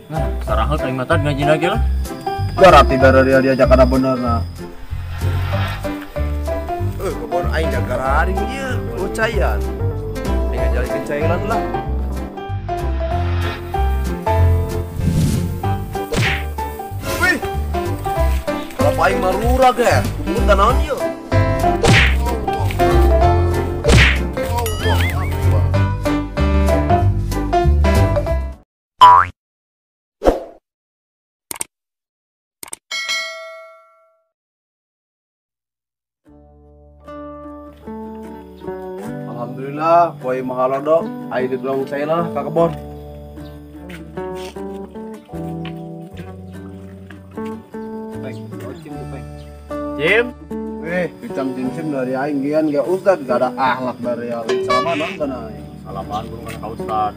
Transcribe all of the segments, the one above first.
Nah, sarahal aing mah ngaji lagi lah. Berarti dari dia diajak kada bener nah. Kebon aing jaga haring ieu, ucayan. Aing ngajalikeun cairan lah. Wih. Kelapa aing marurag ya, kubur tanaon ieu. Alhamdulillah, poe mahalodo, aing ditolong saya lah ka kebon. Peng, cim tuh peng. Cim? Weh, kicam cim dari aing gian gak ustad, gak ada akhlak dari aing. Salaman dong kana aing. Salaman burung kana ka ustad.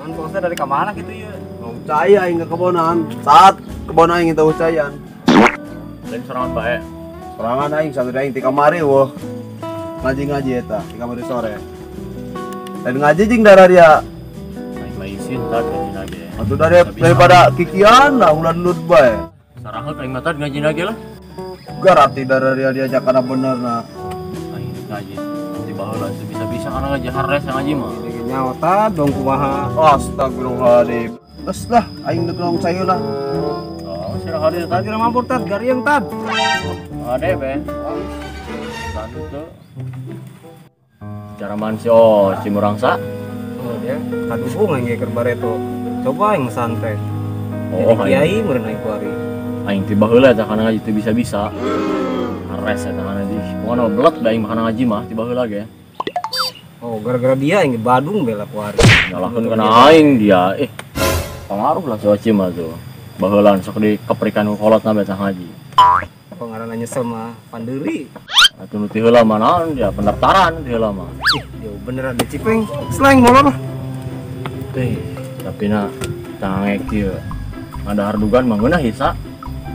Kan Pak Ustad dari kamana gitu ya? Mau cai aing ke kebonan. Saat kebon aing itu ucayan. Lain sorangan bae. Sorangan aing santri aing ti kamari wah. Ngaji-ngaji eta di kamar sore. Dan ngaji jeung darah dia. Aing mah isin tah ngaji lagi. Atuh daripada kikian lah ulah nut bae. Sarahal aing mah ngaji lagi lah. Berarti darah dia diajak kana bener nah. Aing ngaji di baheula teu bisa-bisa kana ngaji hares ngaji mah. Nyawa ta dong kumaha. Astagfirullahaladzim. Geus lah aing deuk nong sayu lah. Oh, sarahal dia tadi mampur tad garieng tad. Ade be. Lanjut tuh. Cara man si oh si murangsa. Oh ya, kaduhung aing ge keur bareto. Coba aing santai. Oh, kiai meureun aing kuari. Aing teh baheula eta kana ngaji teu bisa-bisa. Hares eta kana ngaji. Pokona belet da aing kana ngaji mah ti baheula ge. Oh, gara-gara dia aing Badung bela kuari. Nyalahkeun kana aing dia. Pengaruh lah si Oci mah tuh. Baheula sok dikeprikan ku kolotna bae tah ngaji. Apa ngaranna nyesel mah pandeuri. Atuh nu ti heula mah naon dia pendaftaran ti heula mah. Ih, dia bener ada Cipeng. Selain molor lah. Teh, tapi na tangek ieu. Ada hardugan mah ngeunah hisa.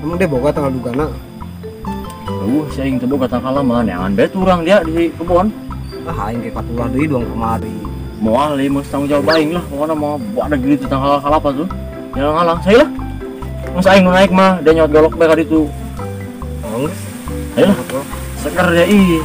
Emang dia boga tanggal dugana? Eueuh, si aing teh boga tanggal mah neangan bae turang dia di kebon. Ah, aing ge patulah deui doang kemari. Moal ieu mah tanggung jawab aing lah, pokona mah ada gitu tanggal kalapa tuh. Ngalang-ngalang saya lah. Masa aing nu naik mah dia nyot golok bae ka ditu. Oh, geus. Ayo lah. Seger ya ih.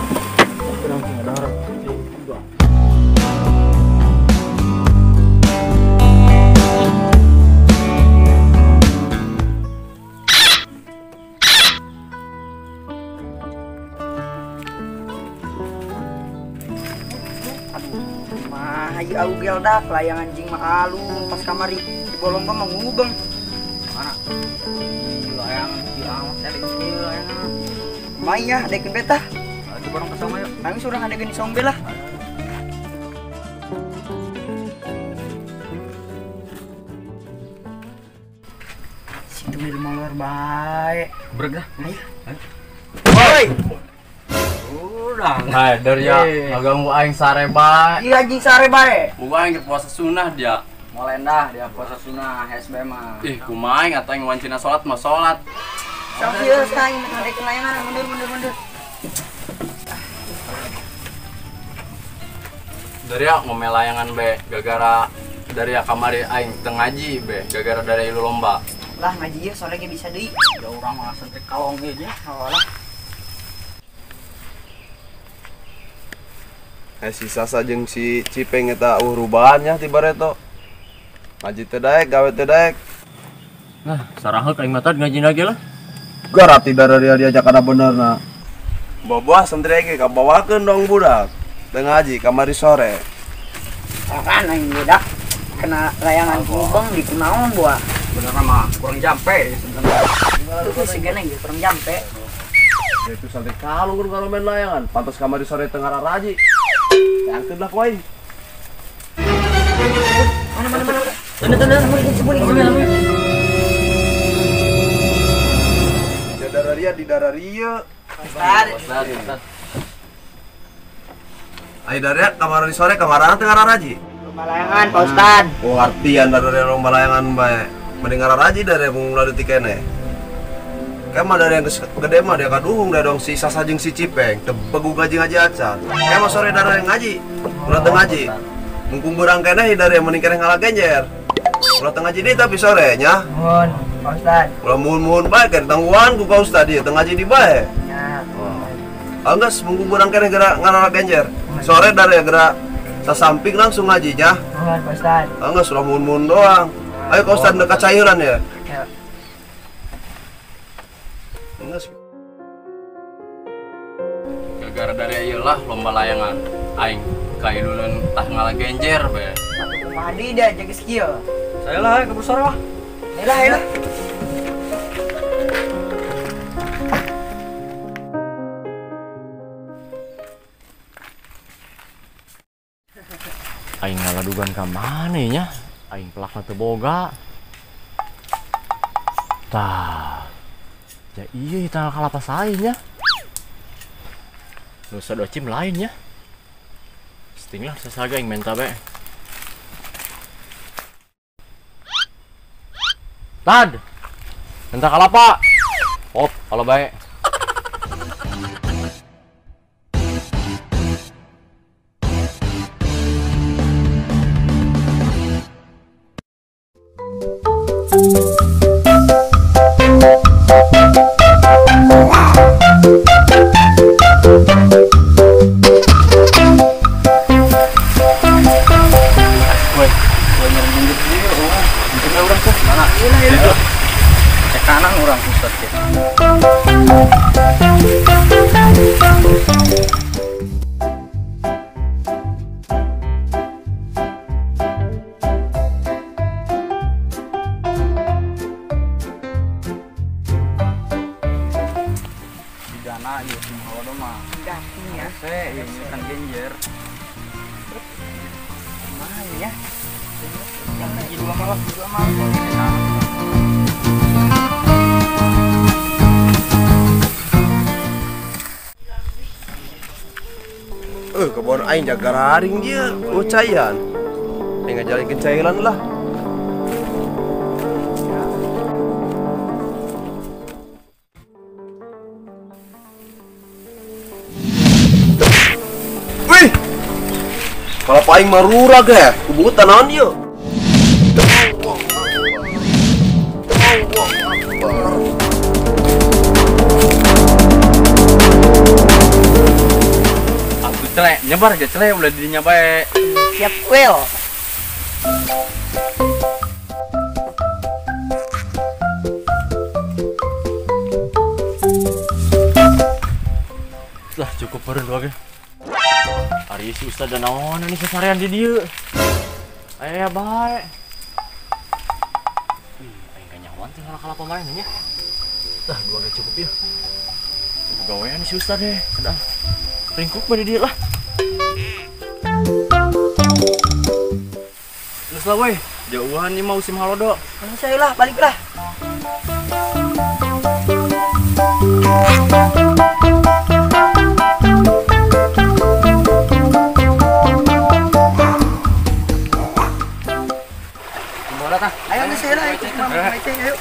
Aduh, mah ieu augel dak layangan jeung mah alung pas kamari di bolong mah ngubeng. Mana? Layangan di awas ieu layangan. Maya, adekeun beta. Ayo bareng ke sama yuk. Nangis urang adekeun di songbe lah. Situ milu molor bae. Breg dah. Ayo. Woi. Urang. Hai, dari ya ngaganggu aing sare bae. Iya anjing sare bae. Bukan aing puasa sunah dia. Molendah dia puasa sunah HSB mah. Ih, kumaha aing atuh aing wancina salat mah salat. Sok ieu saing ngadekeun layangan mundur mundur mundur. Dari ya ngomel layangan be gara-gara dari ya kamari aing teu ngaji be gara-gara dari ilu lomba. Lah ngaji ieu sore ge bisa deui. Ya urang mah sentrik kalong ge nya. Lah. Si Sasa jeung si Cipeng eta urubahan nya ti bareto. Ngaji teu daek, gawe teu daek. Nah, sarahal aing mah ngaji lagi lah. Berarti dari dia diajak kana bener nah. Boboah santri ge kabawakeun dong budak. Teu ngaji kamari sore. Makan aing budak kena layangan ngubeng di kunaon buah. Bener mah kurang jampe sebenarnya. Itu segana ge kurang jampe. Dia itu santri kalung kalau main layangan, pantas kamari sore tengah raji. Angkeun lah ku aing. Mana mana mana. Mana mana mana. Dararia di dararia. Ustad. Ustad. Ayo daria kamar di sore kamarana teu ngararaji. Lomba layangan Pak Ustad. Oh artian daria lomba layangan bae. Mending ngararaji daria mung ulah detik keneh. Kayak mah dari yang gede mah dia kaduhung dah dong si Sasa jeung si Cipeng teu begu ngaji-ngaji acan. Kayak mah sore daria ngaji. Ulah teu ngaji. Mungkung berang keneh daria mending keneh ngalagenjer. Ulah teu ngaji deui tapi sore nya. Mohon Pak Ustad. Ulah muhun-muhun bae kan tangguhan ku Pak Ustad ieu teu ngaji di bae. Nya. Oh. Anggeus munggu urang keneh geura ngarara genjer. Sore dari geura sasamping langsung ngaji nya. Mohon Pak Ustad. Anggeus ulah muhun-muhun doang. Ayo Pak Ustad dekat cairan ya. Ya. Anggeus. Gara-gara dari ieu lah lomba layangan aing kailuleun tah ngalah genjer be. Atuh kumaha deui da jaga skill. Saya lah ke sore lah. Ayolah, ayolah. Aing ngaladugan ka mana nya? Aing pelakna teu boga. Tah. Ja ieu tanggal kalapa saing nya. Nusa docim lain ya. Sting lah sasaga aing menta be. Tad. Menta kalapa. Hop, kalau bae. Woi, gua nyari genjer ieu oh. Mungkin urang tuh mana? Iya. Cek kanan urang Ustad ya. Pidana ieu semua mah. Daging ya. Hese ieu kan genjer. Kumaha ya? Yang lagi dua malam, dua malam. Kebon aing jaga raring dia, oh cayan. Aing ngajalankeun cairan lah. Wih. Kalau paling marurag ya, kubutan naon ieu? Aku celek, nyebar aja celek ulah didinya bae. Siap, Will. Lah cukup beureun dua ge. Ari si Ustad dan naon ini sesarian di dieu. Aya bae. Ih, aing kanyawan teh kalapa main nya. Lah dua ge cukup ya. Gawean si Ustad deh, sedang. Ringkuk mah di dieu lah. Geus lah weh, jauhan ieu mah musim halodo. Anu saya lah, balik lah. Ayo nih saya lah, ayo ayo.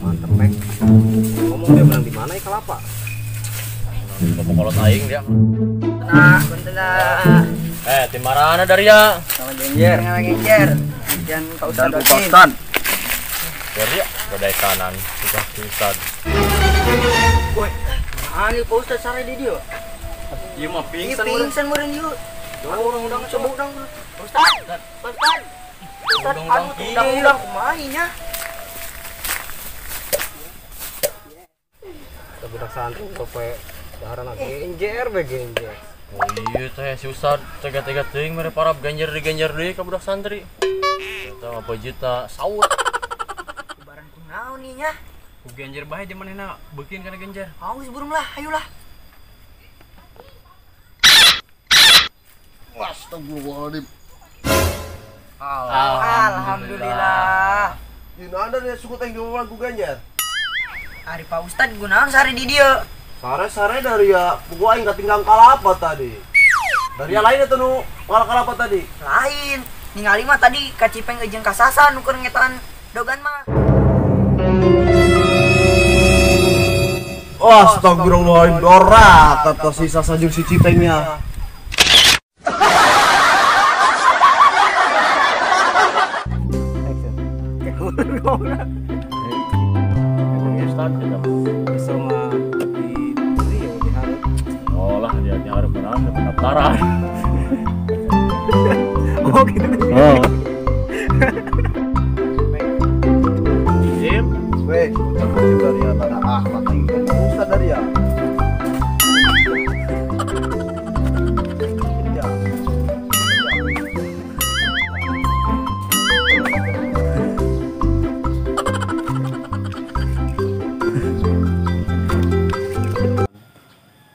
Mantep, Mek. Ngomong dia menang di mana ya kelapa? Bapak kolot aing dia. Nah, bentar. Timarana dari ya. Sama genjer. Sama genjer. Dan Pak Ustad. Dan Pak Ustad. Dari ya, badai kanan. Sudah Ustad. Woi, mana Pak Ustad sare di dia? Ieu mah pingsan. Pingsan meureun ieu. Urang-urang coba urang. Pak Ustad. Pak Ustad. Ustad, anu undang-undang kumaha nya? Budak santri tope daharan genjer be genjer. Oh iya teh si Ustad tega-tega teuing mere parab ganjer diganjer deui ka budak santri. Eta mah juta saut. Lebaran kunaon nih nya? Ku genjer bae jeung manehna beukin kana genjer. Haus burung lah, ayolah. Astagfirullahaladzim. Alhamdulillah. Dina ada dia suku teh ngomong ku ganjar. Ari Pak Ustad gunaon sare di dieu? Sare-sare dari ya gua aing katinggang kalapa tadi. Dari yang lain itu nu kalapa tadi. Lain. Ningali mah tadi ka Cipeng jeung ka Sasa nu keur ngetan dogan mah. Oh, astagfirullahaladzim, dorak kata si Sasa jeung si Cipengnya. Sama di ya di hareup. Oh lah dia di hareup benar pendaftaran. Oh gitu. Oh. Jim, weh, bocah dari ya tanah akhlak aing Ustad dari ya.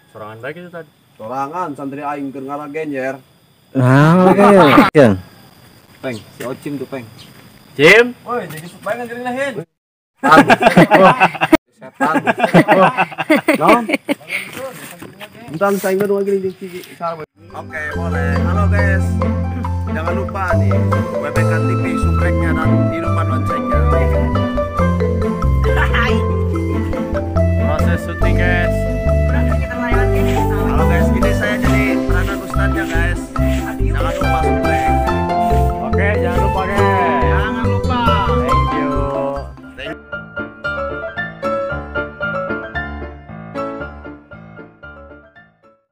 Sorangan baik itu tadi. Sorangan santri aing keur ngalah genjer. Nah, oke. Peng, si Ocim tuh peng. Jim. Woi, jadi supaya ngajarin lain. Setan. Non. Bentar saya ingat lagi nih. Oke, boleh. Halo guys. Jangan lupa nih, WBK TV subscribe-nya dan hidupkan loncengnya.